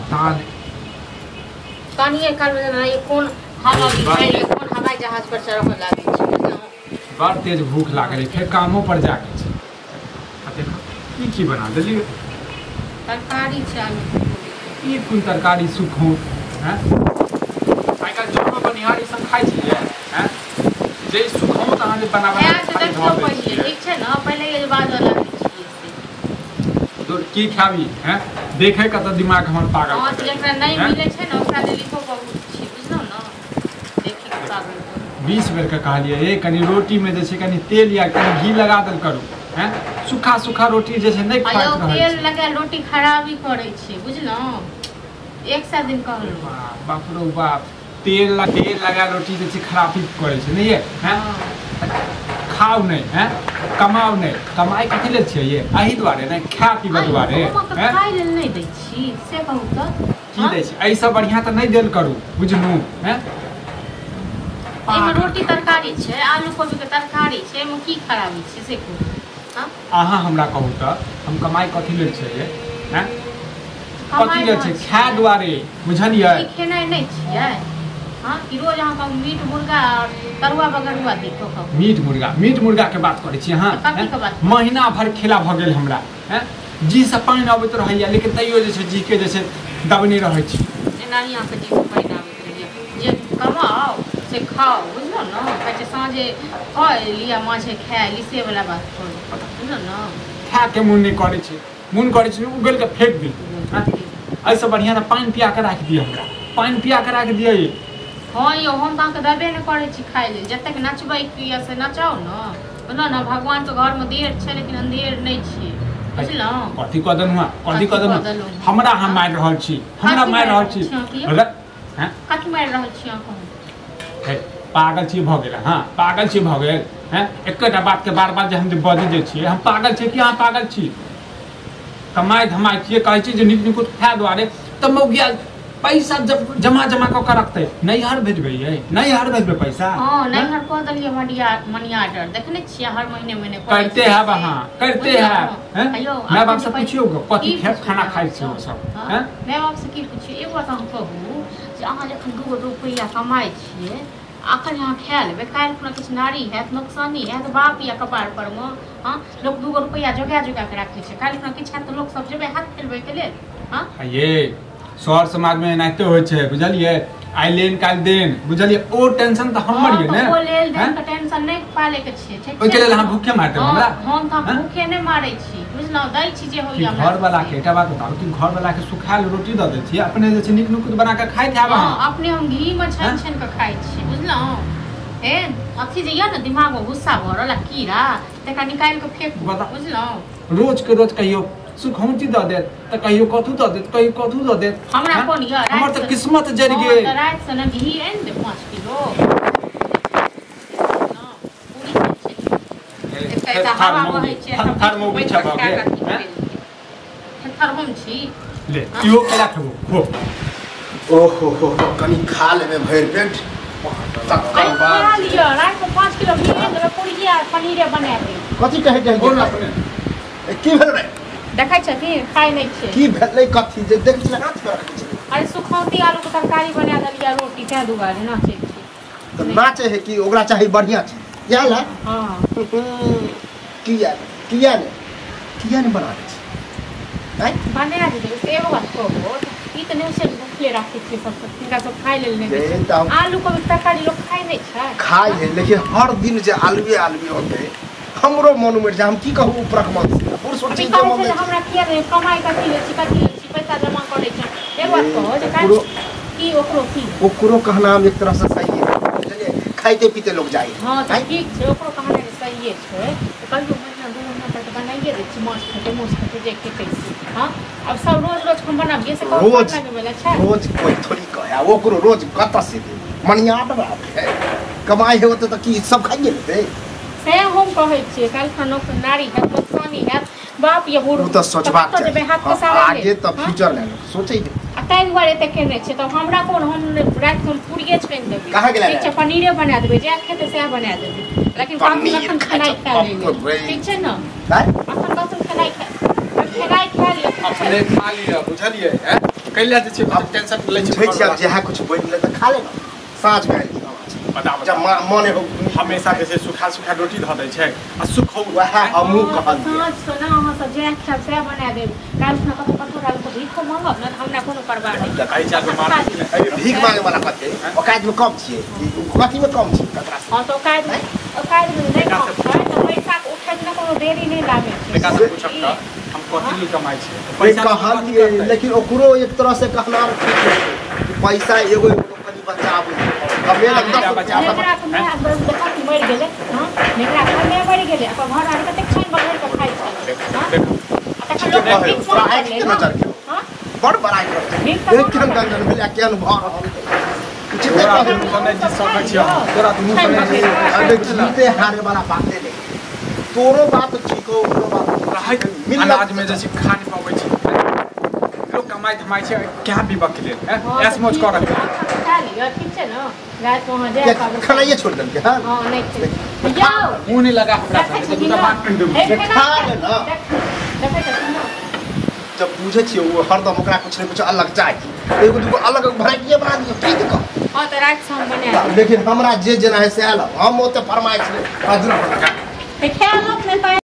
पता नहीं कनिए काल में ना ये कोन हवा बिहाड़ि कोन हवाई जहाज पर चढ़ऽ लागै छै। बड़ तेज भूख लागल है, फेर कामो पर जाके छै। आ देखो ई की बना देलियै? तरकारी छै आलू। ई कोन तरकारी सुखो हैं? आइ काल्हि जनो बनिहार ई सब खाइ छियै हैं? जे सुखो तऽ अहाँ जे बना बना के देखियौ पहिले, ठीक छै ने? पहिले ये बाजऽ लागै छियै से दूर की खाबी हैं? देखे के तऽ दिमाग हमर पागल। हां, जेकरा नहीं मिलै छै ने ओकरा लेल इहो बहुत छै, बुझलौ ने? देखि के पागल। 20 बेर के कहलियै ए कनी रोटी में जे छै कनी तेल या कनी घी लगा देल करू हैं? सूखा सूखा रोटी जे छै नहीं खाइत रहै। तेल लगा रोटी खराबी करै छै, बुझलौ? एक सा दिन कहलौ। बाप रो बाप, तेल लगा रोटी जे छै खराबी करै छै नहीं हैं? खाओ नहीं हैं, कमाओ नहीं। कमाई कथी लेल छियै ये? एही दुआरे ने, खाय पीबै दुआरे हैं? खाय लेल नहीं दै छी से कहू तऽ की दै छी? एहि सब बढ़िया तऽ नहीं देल करू, बुझलू हैं? एहिमे रोटी तरकारी छै, आलू कोबी के तरकारी छै, एहिमे की खराबी छै से कहू? अहाँ हमरा कहू तऽ हम कमाई कथी लेल छियै हैं? कथी लेल छै? खाय दुआरे, बुझलियै? ई खेनाइ नहि छियै। हां, कि रोज अहाँ कहू मीट मुर्गा और तरुआ बगरुआ देखो कहू। मीट मुर्गा के बात करै छी अहाँ? महीना भर खेला भऽ गेल हमरा हैं? जी से पानि अबैत रहैया, लेकिन तैयो जे छै जी के जे छै दबने रहै छी। एनाही अहाँके जी से पानि आबैत रहैया। जे कमाओ से खाओ, बुझलौ ने? कहै छै साँझे खाय लिअ माछे खाय ली, से वाला बात करू, बुझलौ ने? खाय के मोन नहि करै छै, मोन करै छै उगल के फेंक दी। एहिसँ बढ़िआँ तऽ पानि पिया के राखि दिअ हमरा, पानि पिया के राखि दिअ। हँ यौ, हम तऽ अहाँके देबे नहि करै छी खाय लेल। जतेक नचबै यऽ से नचाउ ने, बुझलौ ने? भगवानके घरमे देर छै लेकिन अन्धेर नहि छै, बुझलौ? कथी कऽ देलहुँ? कथी कऽ देलहुँ? हमरा अहाँ मारि रहल छी, हमरा मारि रहल छी। कथी मारि रहल छी अहाँ? कहू। हे पागल छी भऽ गेल? हाँ, पागल छी भऽ गेल हैं? एकेटा बात के बार बार जे हम जे बजै जे छियै, हम पागल छियै कि अहाँ पागल छी? कमाइ धमाइ छियै, कहै छी जे नीक नीक खाय दुआरे तऽ मौगिया पैसा जब जमा जमा कऽ के रखतै। नैहर भेजबै यै, नैहर भेजबै पैसा? हां, नैहर कऽ देलियै मनिया ऑर्डर, देखने छियै? हर महीने महीने करते हैब अहाँ, करते हैब हैं? माय बाप से पुछियौ कथी खाना खाइ छी ओ सब हैं? माय बाप से की पुछियौ? एगो बात हम कहू जे अहाँ जखन 2 गो रुपैआ कमाइ छियै, अखन अहाँ खाय लेबै, काल्हि खुना किछु नारी हैत, नोकसानी हैत, बाप या कपार पर मे। हाँ, लोक 2 गो रुपैआ जोगा जोगा के राखै छै, काल्हि खुना किछु हैत तऽ लोक सब जेबै हाथ फैलबै के लेल। हाँ ये शहर समाज में एनाहिते होइ छै, बुझलियै? आइ लेन काल्हि देन, बुझलियै? ओ टेंशन तऽ हमर ये ने, ओ लेल देन के टेंशन नहि पाले के छियै, ठीक छै? ओहि के लेल अहाँ भूखे मारि देब हमरा? हम तऽ भूखे नहि मारै छी, बुझलहुँ? दै छी जे होइया हमरा। घर वाला के एकटा बात बताउ कि घर वाला के सुखायल रोटी दऽ दै छियै, अपने जे छै नीक नुकुत बना के खाइत हैब अहाँ? अपने हम घी मे छानि छानि के खाइ छी, बुझलहुँ? हे अथी जे यऽ ने दिमाग मे गुस्सा भरल आ कीड़ा, तकरा निकालि के फेंकू, बुझलहुँ? रोज के रोज कहियो सुखौंती दऽ देत तऽ कहियो कथू दऽ देत, कहियो कथू दऽ देत। हमरा कोन यऽ? हमर तऽ किस्मत जरि गेल। राति से ने घी आनि दे 5 किलो, हम छी ले इहो केला खेबो खो। ओहो हो, कनी खा लेबै भरि पेट। खा लिअ, राति मे 5 किलो घी आनि देबै, पूड़िये आ पनीरे बना देब। कथी कहै जाइ की भेल रे? देखै छथिन खाइ नहि छै। की भेलै कथी जे देख छी हाथ पर रखै छै? अरे सुखौती आलू के तरकारी बना देलियै, रोटी, तै दुआरे नाचै छी। तऽ नाचै है कि ओकरा चाही बढ़िया चीज, इएह ला? हां। किया किया ने किया ने बना दै छी? आँय बना देबै से एगो बात कहू, ई तऽ नहि छै भूखले राखै छियै सब, हिनका सब खाय लेल नहि दै छै। आलू के तरकारी लोक खाइ नहि छै? खाइ है, लेकिन हर दिन जे आलुए आलुए होतै हमरो मन उमरि जाय। हम की कहू ऊपरक मन से पुरुष चीज के मन हमरा किया नहि कमाई कथी लै छी, कथी लै छी, पैसा जमा करै छी। एगो बात कहू जे काल्हि की ओकरो की ओकरो कहना हम एक तरह से सही है, बुझलियै? खाइते पीते लोग जाइ। हां तऽ ठीक छै, ओकरो कहना सहिए छै। कहियो महीना 2 महीना पर तऽ बनाइए दै छी, माछ खेतै माछ खेतै जे खेतै से। हां, अब सब रोज रोज हम बनाबियै से कहू रोज लगबै छै? रोज कोइ थोड़ी कहै, ओकरो रोज कतऽ से देबै? मनिया आर्डर कमाई है ओते तऽ की सब खाइए लेतै? से हम कहै छियै काल्हि खन नारी हैत, नोकसानी हैत, बाप या बूढ़ ओ तऽ सोचबाक चाही आगे तऽ फ्यूचर लेल सोचै आ ताहि दुआरे एते केने छै। तऽ हमरा कोन, हम राति हम पूड़िये छानि देबै, ठीक छै? पनीरे बना देबै, जे खेतै सएह बना देबै, लेकिन अखन खेनाइ खा लेबै, ठीक छै ने? अखन कतौ खेनाइ खा खेनाइ खा लिअ, अपने खा लिअ, बुझलियै? हैं कैला जे छै टेंशन लै छै छै। आब जेहा कुछ बनि ले त खा ले ना, साँझ के आइल बता जब मने हो। हमेशा जे छै सुखा सुखा रोटी धऽ दै छै आ सुखौ वएह हमहूँ कहलियै। साँझ से ना अहाँ सब जे खायब सएह बना देब। काल्हि खुना कतौ कठोर आलू के भीखो मांगब ने तऽ हमरा कोनो परवाह नहि। एहि चार मार भीख मांगे वाला कथी औकात में कम छियै, कथी में कम छियै ककरा से? हँ तऽ औकात में नहि कम छै तऽ पैसा के उठैत ने कोनो देरी नहि लागै छै। बेटा से पूछब तऽ हम कथी लेल कमाइ छियै पैसा कहलियै, लेकिन ओकरो एक तरह से कहना ठीक छै कि पैसा एगो एगो कनि बचाबै कमे लग 10 रुपया नेगरा के माय देखत मरि गेलै। हँ नेगरा के माय मरि गेलै, अपन घर आर कतेक छानि बघारि कऽ खाइ छलै। हँ आ तखन लोक भीख तोरा मांगऽ आँखि के लगलै ने। नजर के हँ बड़ बड़ाइ करतै, भीख तऽ देख मांगऽ केहन गंजन भेलै केहन भऽ रहल उचिते तोरा कहै। दुनू से नहि जीत सकै छियै हम, तोरा दुनू से नहि जीत सकै अरे जीते हारे वाला बाते नहीं, तोरो बात ठीक हो ओकरो बात रहैत मिलत। अनाज में जे छै खा नहि पाबै छै लोक, कमाइ धमाइ छै क्या बीबक के लेल ऐश मौज कऽ के। खा लिअ, ठीक छै ने? रातिमे अहाँ जाय खाबू। खानाइए छोड़ि देलकै। हँ हँ नहि खेबै यौ, मुँह नहि लगा हमरा देखै से छी दूटा ने? बात कहि देबौ। हे, खेनाइ खा ले ना। देखै छथिन ने? जब बुझै छियै ओ हरदम ओकरा कुछ ने कुछ अलग चाही, एगो दूगो अलग भेराइटिए बना दियौ की दिक्कत? हँ तऽ राति से हम बना देब। लेकिन हमरा जे जेना है से आयल, हम ओते फरमाइश नहि। तऽ खाय लोक नहि तऽ।